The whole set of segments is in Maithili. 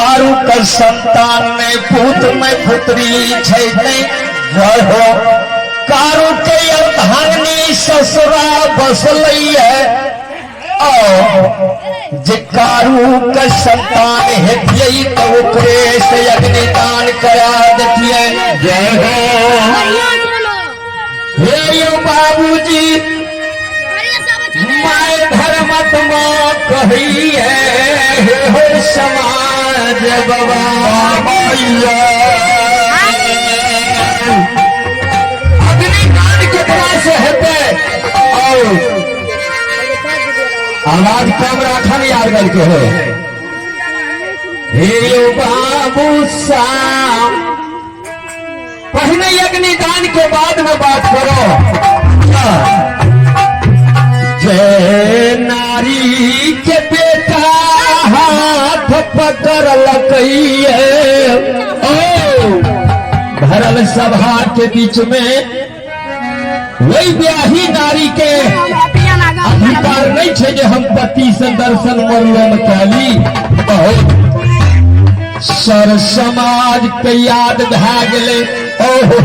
कारू के संतान ने पूत में पुत्री छै नहीं। जय हो। कारू के अर्धांगिनी ससुरा बसलै है। और जे कारू के संतान हेतियै तो ओकरे से अग्निदान करा देतियै। जय हो। हे यो बाबूजी, my धर्मात्मा कही है हे हो समाज बाबा। अग्निकांड केकरा से हेतै? और आवाज कम राखन यार गल के हो। हे यो बाबू साहब, पहले अग्निदान के बाद में बात करो। जय नारी के बेटा हाथ पकड़ लकैये ओ भरल सभा के बीच में वही ब्याही नारी के अधिकार नहीं छे जे हम पति से दर्शन मरुआ में कैली। बहुत सर समाज के याद भए गेलै। ओहो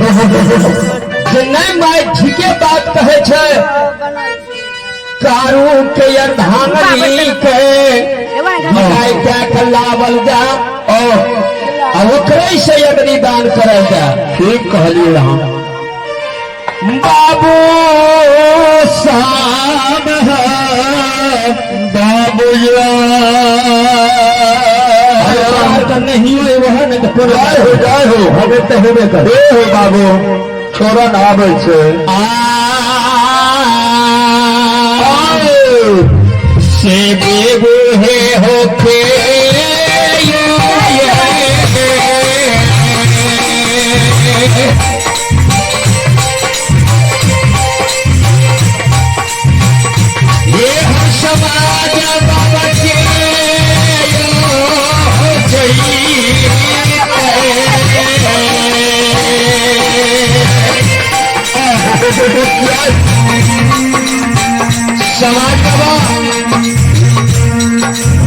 जे नहीं my ठीके बात कहे छे। कारू के अर्धांगिनी के विदाई कए के लावल जा और ओकरे से अग्निदान करल जा। ठीक कहलिए अहाँ। बाबू साहब बाबू नहीं हो वह ने तो जय हो, जय हो। होबे तो होबे कर। हे हो बाबू, छोड़न आबै छै। आ से बेगो हे होके ये हम समाज बाबा के समाज बाबा,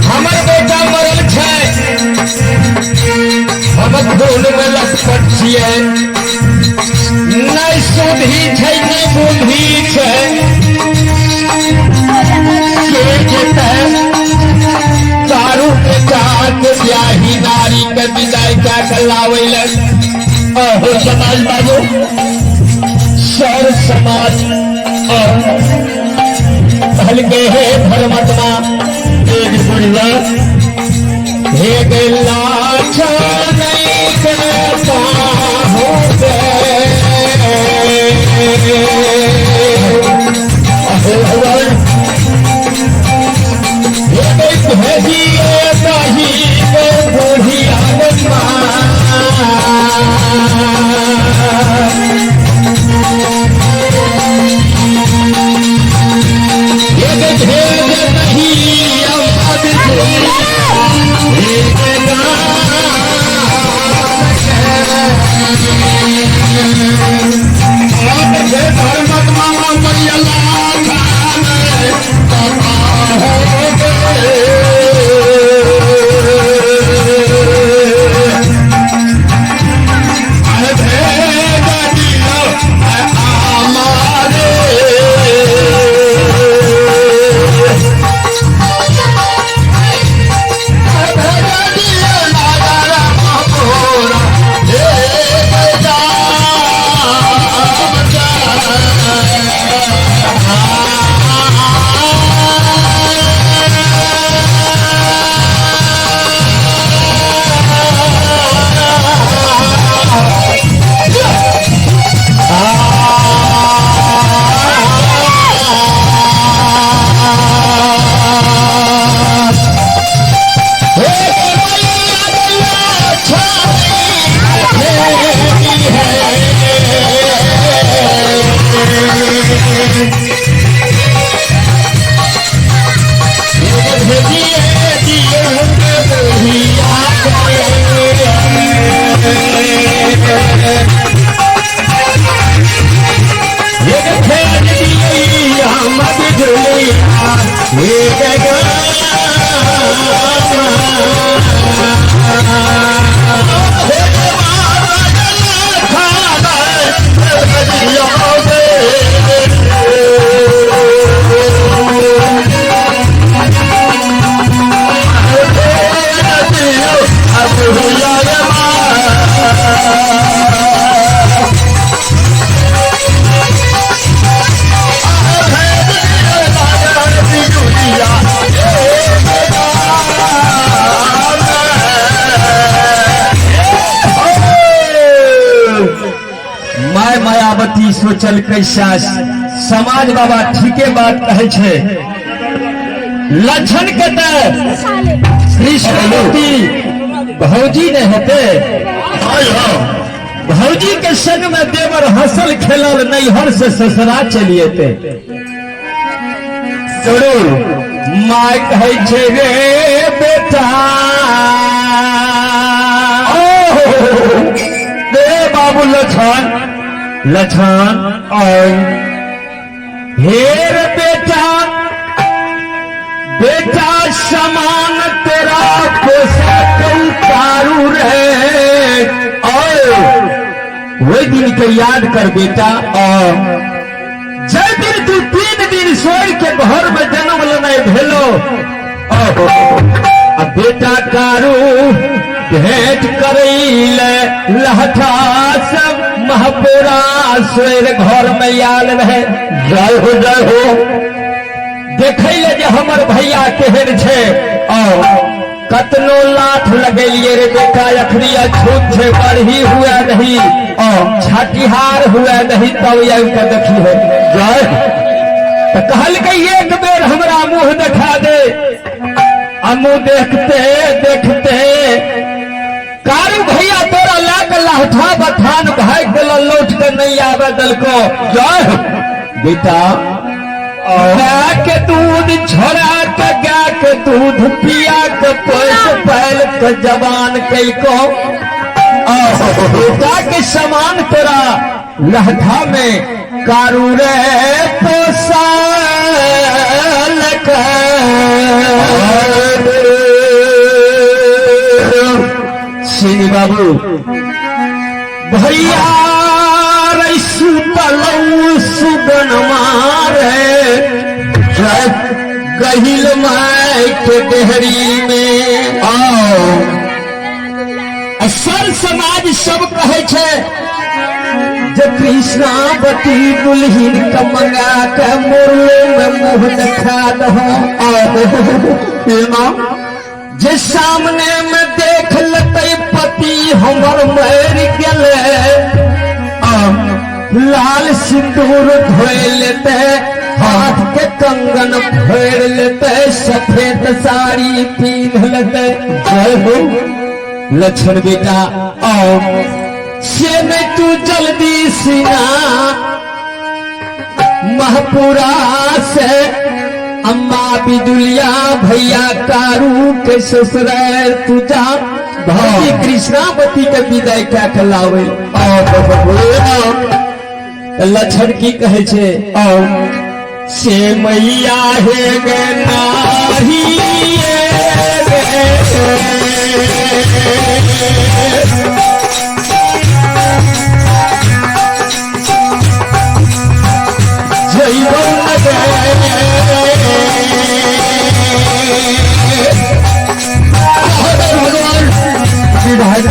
हमर बेटा मरल छै, हम खून में लटपट छियै, नहि सुधी छै नहि बुद्धि छै। के जेतै दारू के चाक ब्याही नारी के विदाई कए के लाबै लए? अहो समाज बाबू, सर समाज कहलकै हे धर्मात्मा एक बुढ़िया हे गेला नहीं के पाहु हे भगवान। हे भेजिए दही के बुढ़िया माँ। एक भेज नहीं अवध एक की सोचलकै सास समाज बाबा ठीके बात कहै छै लक्षण के तऽ कृष्णमूर्ति भौजी ने हेतै। भौजी के संग में देवर हंसल खेलल नैहर से ससुरा चलि एतै। जरूर माय कहै छै रे बेटा, रे बाबू लछन, लछन आय हेर बेटा, बेटा समान तेरा पोसा तारू रे। आय वही दिन के याद कर बेटा, जय दिन तू 3 दिन सोई के घर में जन्म लेने भेलो आ बेटा कारू भेंट करैले लहठा सब महपोरा सोर घर में आयल रहे। जय हो जय हो। देखै ले जे हमर भैया केहन छै। कतनो लाठ लगेलिए रे बेटा, अखनी अछूत छै, बढ़ी हुआ नहीं, छठिहार हुआ नहीं, तब आबि के देखी है। जय। तो कहलकै एक बेर हमरा मुंह देखा दे। आ मुंह देखते देखते कारू भैया तोरा ला के लहठा बथान भागि गेल, लौट के नहीं आवे दलको। जय। बेटा गाय के दूध छोड़ा के गाय के दूध पिया के पोस पाल के जवान कैको, बेटा के समान तोरा लहठा में कारू रे पोसल। सिनी बाबू भैया रे सुतलौ सुगन मारे जय। गहिल माय के देहरी में। आओ। सर समाज सब कहै छै जे कृष्णावती दुल्हिन के मंगा के मुरलो में मुंह देखा दहो। एना जे सामने में देख लेतै पति हमर मरि गेलै, लाल सिंदूर धोए लेते, हाथ के कंगन फेर लेते, सफेद साड़ी पीन लेते। जय हो। लक्ष्मण बेटा आओ से नहीं तू जल्दी सिना महपुरा से अम्मा बिजुलिया भैया कारू के ससुराल तू जा, भौजी कृष्णावती के विदाई क्या खिलावे। लक्षण की कहे छे आओ से मैया हे गे नाही भगवान विधायक।